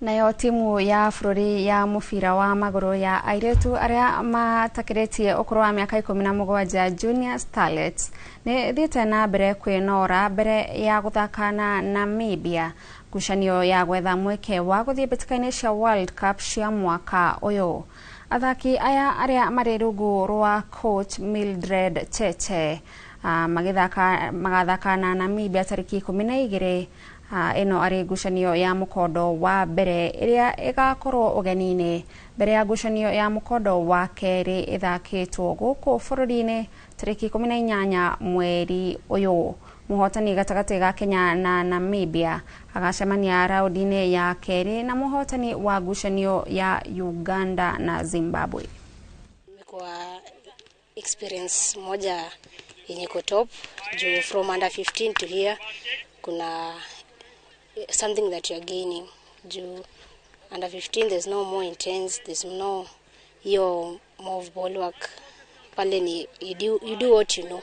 Nayo timu ya bũrũri ya mũbira wa magũrũ ya airĩtu arĩa matakĩrĩtie ũkũrũ wa mĩaka 17, Junior Starlets, nĩ ĩthiĩte na mbere kwĩnora mbere ya gũthaka na Namibia ngucanio ya gwetha mweke wa gũthiĩ mbĩtĩka-inĩ cia World Cup cia mwaka ũyũ. Athaki aya arĩa marĩ rungu rwa coach Mildred Cheche, magĩthaka magathaka na Namibia tarĩki 12 ĩno arĩ ngucanio ya mũkondo wa mbere ĩrĩa ĩgakorwo ũgeni-inĩ mbere ya ngucanio ya mũkondo wa kerĩ ĩthakĩtwo gũkũ bũrũri-inĩ tarĩki 18 mweri ũyũ. Mũhotani gatagatĩ ga Kenya na Namibia agacemania raũndi-inĩ ya kerĩ na mũhotani wa ngucanio ya Uganda na Zimbabwe. Imekuwa experience moja yenye iko top juu from under 15 to here kuna something that you are gaining, juu under 15 there's no more intense, there's no hiyo more of ball work pale, ni you do what you know.